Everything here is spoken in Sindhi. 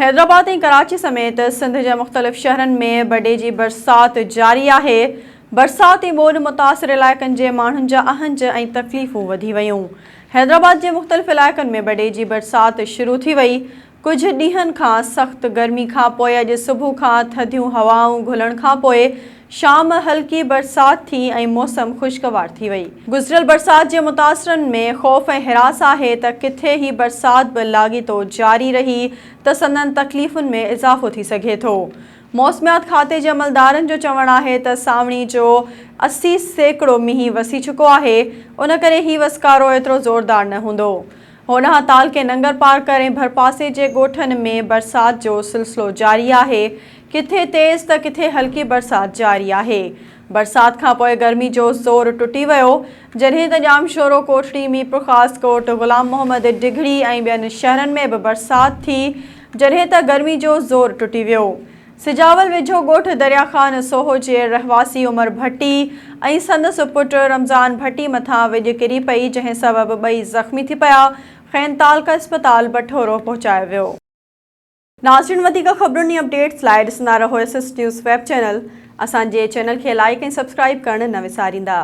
حيدرآباد ۽ ڪراچي سميت سنڌ جي مختلف شهرن ۾ بڊي جي برسات جاري آهي، برسات ۽ ٻوڏ متاثر علائقن جي ماڻهن جا اهنج ۽ تڪليفون وڌي ويون. حيدرآباد جي مختلف علائقن ۾ بڊي جي برسات شروع ٿي وئي، ڪجهه ڏينهن کان سخت گرمي کانپوء اڄ صبح کان ٿڌيون هوائون گهلڻ کانپوء شام هلڪي برسات ٿي ۽ موسم خوشگوار ٿي وئي. گذريل برسات جي متاثرن ۾ خوف ۽ هراس آهي ته ڪٿي هي برسات به لاڳيتو جاري رهي ته سندن تڪليفن ۾ اضافو ٿي سگهي ٿو. موسميات کاتي جي عملدارن جو چوڻ آهي ته سانوڻي جو 80% مينهن وسي چڪو آهي، ان ڪري هي وسڪارو ايترو زوردار نه هوندو. هوڏانهن تعلقي ننگرپارڪر ۽ ڀرپاسي جي ڳوٺن ۾ برسات جو سلسلو جاري آهي، ڪٿي تيز ته ڪٿي هلڪي برسات جاري آهي. برسات کانپوء گرمي جو زور ٽٽي ويو، جڏهن ته ڄامشورو، ڪوٽڙي، ميرپورخاص، ڪوٽ غلام محمد، ڊگهڙي ۽ ٻين شهرن ۾ به برسات ٿي، جڏهن ته گرمي جو زور ٽٽي ويو. سجاول ويجهو ڳوٺ دريا خان سوهو جي رهواسي عمر ڀٽي ۽ سندس پٽ رمضان ڀٽي مٿان وڄ ڪري پئي جنهن سبب ٻئي زخمي ٿي پيا، کين تعلقه اسپتال بٺورو پهچايو ويو. ناظرين وڌيڪ خبرن ۽ اپڊيٽس لاء ڏسندا رهو S S news web channel اسان جي چينل کي لائيڪ ۽ سبسڪرائيب ڪرڻ نه وساريندا.